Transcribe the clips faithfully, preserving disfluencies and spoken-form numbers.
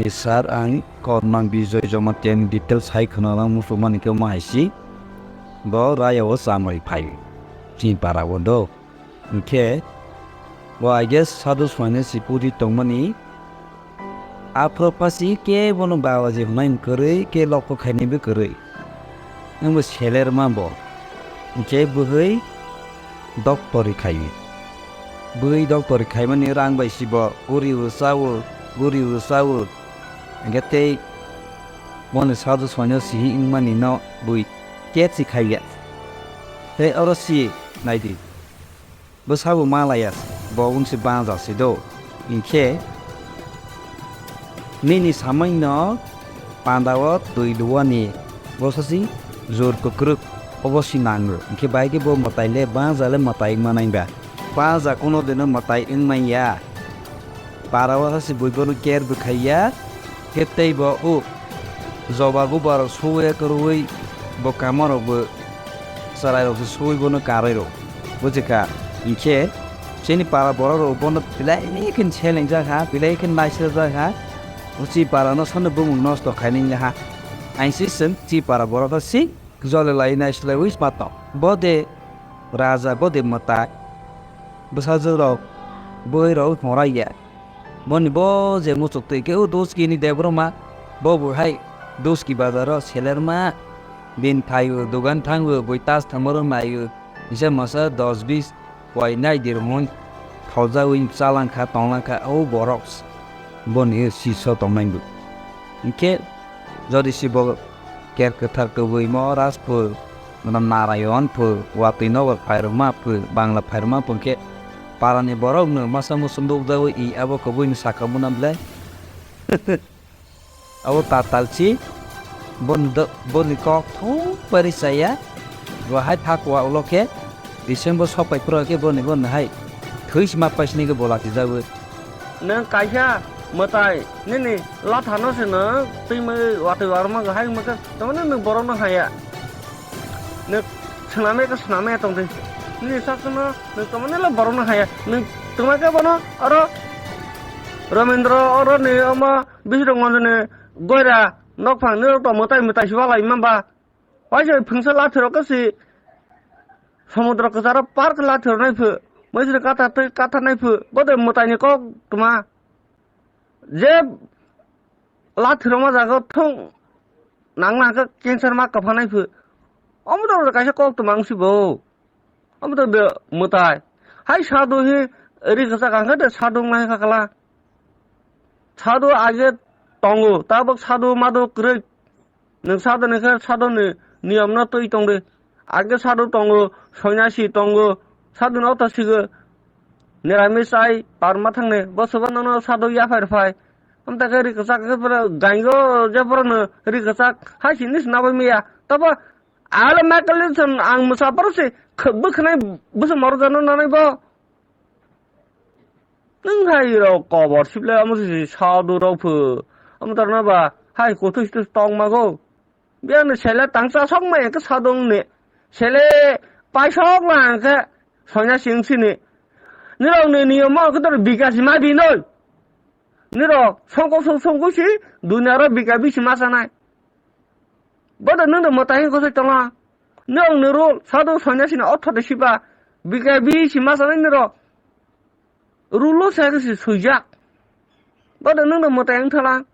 Ni sir ang Kormang Bijoy Jamatia ni details hai khwnana muchungmani khe ma hai si. Bo raya o chamwi phai. Chini para o do. Hinkhe bo I guess sadhu swaina si puri tongmani. Aphuru pasi khe bono babaji hwnai kwrwi khe loko khainai bo kwrwi. Nwngbo seler ma bo. Hinkhe bwhwi doctor ri khaio. Bwhwi doctor ri khaimani rang bai si bo guri o chao, guri o chao. Hinkhe tei boni sadhu swaina si wngmani no bui khe si khaiya. Tei oro si naidi. Bwsabo malaya, bo wngsi banja si do. Hinkhe nini samai no panda o twi luwani bwsasi jor kwkrwk obo si nango. Hinkhe bai khe bo mwtai le banja le mwtai wngma nai ba. Banja kuno dino mwtai wngmanya. Para o hasi bui bono care bwkhai ya, khe tei bo o joba gubar suwi kwrwi bo kamarok bo chwrairok se suwi bono karwi rw. Bujikha, hinkhe chini para borok rok bono belai khe selengjak ha, belai khe naisajak ha. O chi para no sano bumung nosto khainai ha. Aisi chwng chi para borok no si jole lai naislaiwi sma tong. Bo de raja, bo de mwtai. Bwsajwk rok, bwrwi rok hora ya. Boni bo je muchuk twi khe o Doski ni Debbarma, bo bo hai Doski bazar o selerma. Bini phaio, dogan thango, bui tas thangmaro naio. Kisa masa dos bis koi nai dir hwn. Thojawi chalangkha, tonglangkha o borok. Boni siso tongnai bo. Hinkhe jodi si bo ker kwthar kwbwi mo Rajpur, Narayon phu, watwi nogo phairwkma phu, Bangla phairwkma phu khe parani borokno masa musu nukjawi i abo kwbwini saka muna belai. Abo tatalchi, boni do-, boni kok thung pari chaya, bo hai thakwa ulo khe, December sopai phuru khe boni, boni hai thwi sima paisini khe bola tijagwi. Nwng kaisa mwtai nini lathano se nwng twi mwi watwi warma hai mwi khe tamani nwng borokno haya. Nwng swnamya khe swnamya tong di. Nini sakno nwng tamani le borokno haya. Nwng twma khe bono oro Ramendra oro ni omo Biswrangmanjani goira nokphang ni rok tong mwtai mwtai si walai mamba. Waisa phungsa lathirok khe si somudro kwcharo park lathirok nai phu, maichwrwi kathar twi kathar nai phu, bo de mwtaini kok tma. Je lathirok ma jaga thung nang nang khe cancer ma kwpha nai phu. Omo to kaisa kok tma wng si bo. Omo to de mwtai. Hai sadhu hi ri kwchak ang khe de sadhu wngnai kha kala. Sadhu age tongo, tabuk sadhu madhu kwrwi. Nwng sadhuni khe sadhuni niyomno twi tong di. Age sadhu tongo, sonyasi tongo, sadhuni oto sigo. Nirami chai parma thangne, bo soba nono sadhu yaphai rwphai. Amta khe ri kwchak khe pura gaingo je pura no ri kwchak hai sini sina bai miya. Tabo ale Michael Jackson ang mwsa paro se khwbwkhnai bwsa morok jano nanai bo. Nwng hai rok kobor sible amo se sadhu rok phu. Amo tarna ba hai kuthus tus tong mago. Biang ni sele tangsa sok ma ke sadhu ni. Sele paisok la ang ke sonya sing sini. Nirok ni niyom mo ke tor bikas ma di noi. Nirok songko song songko si dunia ro bika bisi ma sanai. Bodo nwng do mwtai wngkha sai tongla. Nwng ni rule sadhu sonyasi ni otho de siba. Bika bisi ma sanai nirok. Rulo sa khe se swijak. Bodo nwng no mwtai wng thala.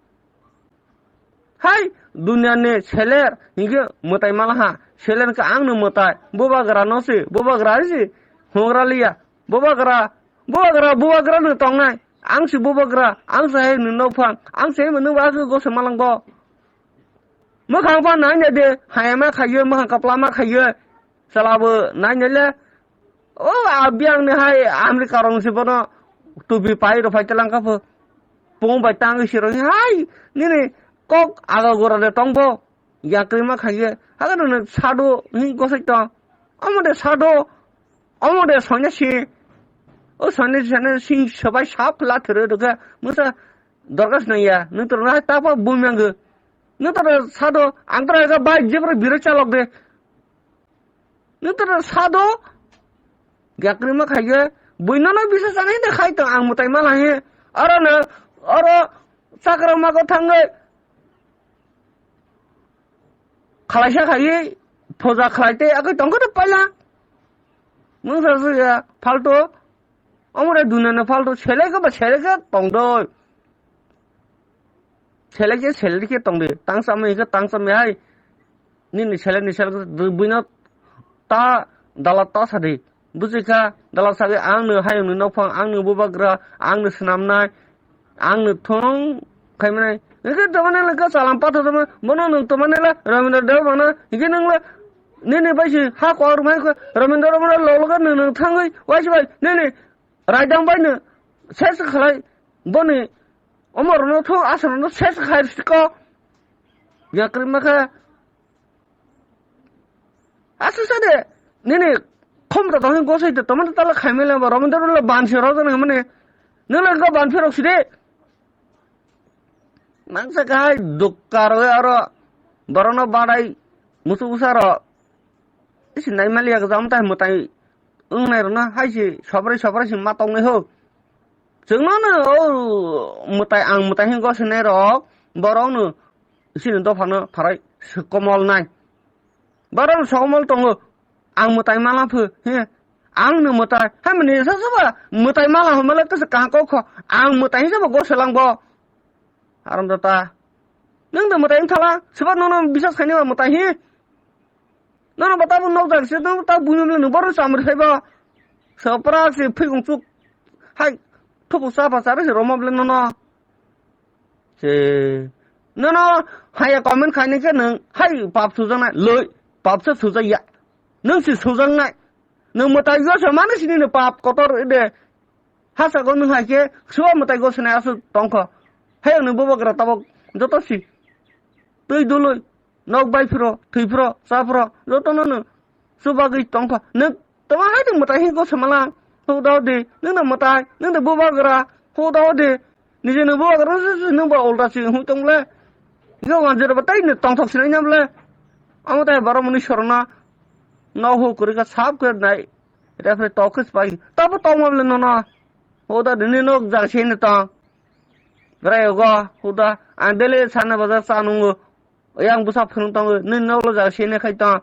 Hai, dunia ni seler, hinkhe mwtai malaha. Seler khe ang no mwtai. Bubagra no se, bubagra se, hongra liya. Bubagra, bubagra, bubagra no tongnai. Ang se bubagra, ang se hai no nokphang, ang se hai no nokphang, ang se gose malang bo. Mwkhang pha nai nai de, hayama khaiyo, mwkhang kapla ma khaiyo. Chala bo nai nai le, O, a biyang ni hai America rong si bono tupi pai rw phai telang kha pho. Pung bai tang si rw hai nini kok aga gora de tong bo. Yakri ma khai ye. Haga no sadu ni gosai to. Omo de sadu. Omo de sonya si. O sonya si sonya si sabai sap la thre de ga. Musa dorgas na ya. Ni to na ta pa bum yang ge. Ni to sadu ang tra ga bai je pro biro chalok de. Nutro sado. Gakrima khaiye. Buino no bisa sanai de khai to ang mutai ma lahi. Oro no, oro chakra mago thangwi khalaisa khaiwi phoja khlai tei agwi tongkha tei paila. Nwng sa sa ya phalto, omore dunano phalto, selai khe ba selai khe tongdoi. Selai khe selai khe tongdi, tang chamwi khe tang chamwi hai. Nini selai ni selai khe buino ta dala ta sadi. Buji kha, dala sagwi ang no hayung ni nokphang, ang no bubagra, ang no swnamnai, ang no thung khaimani. Hingke tomani le ka salam patho toma, bono nwng tomani le Rabindra Debbarma, hingke nwng le nini bai si ha kok rwmai kha, Rabindra Debbarma log loge nwng nwng thangwi, waisi bai, nini raidang bai no ses khlai, boni omor no thung asar no ses khai siko. Yakri makha. Aswk sa de, nini khomta tong khe gosai de, tomani tala khaimai le ba, romani tala bansi rok jani hwnmani, nini le wngkha bansi rok si de. Nang sa khe hai dukka rok aro, borokno badai, musu usa rok, isi nai mali ya jam tai mwtai, wngnai rokno hai si, sobrai sobrai si ma tongnai ho. Chwngno no, o mwtai, ang mwtai hwnwi gosinai rok, borok no, Chini dophano pharai se komol nai. Borok se komol tongo. Ang mwtai mala phu, he. Ang no mwtai. Hai mani sa sa ba mwtai mala hwnmale kisa kaham kok kho. Ang mwtai hwnsa ba goselang bo. Haram jata. Nwng da mwtai wngthala. Siba nono bisas khaini ba mwtai he. Nono ba tabuk nokjak se, nono tabuk buino mle nwng bohrok chamri phaiba. Sopra se phikung chuk. Hai, thupu chapa chari se roma bole nono. Se, nono haya comment khaini khe nwng, hai pap sujaknai, loi, pap se sujakya. Nwng se sujaknai. Nwng mwtai yo se mani sini no pap kotor de. Hasa go nwng hai khe suwa mwtai go sinai aswk tongkho. Hai nwng bubagra tabuk joto si. Twi dului. Nok bai phiro, thwi phiro, cha phiro, joto no no. Chubagwi tongkha. Nwng tama hai nwng mwtai hwnko samala. Hudao de, nwng no mwtai, nwng no bubagra, hudao de. Nije no bubagra, nwng ba ulta si hung tong le. Yo wanjero ba tai no tongthok sinai nyam le. Amo tai baro muni sorona. No ho kurika sap khe nai. Refre tokis pai. Tabo tongma le no no. Huda de ni nok jang se ni tong. Rai go, huda. Ang dele sana bazar sa nungo. Yang bwsa phwrwng tongo, nini noklo jaga sene khai tong.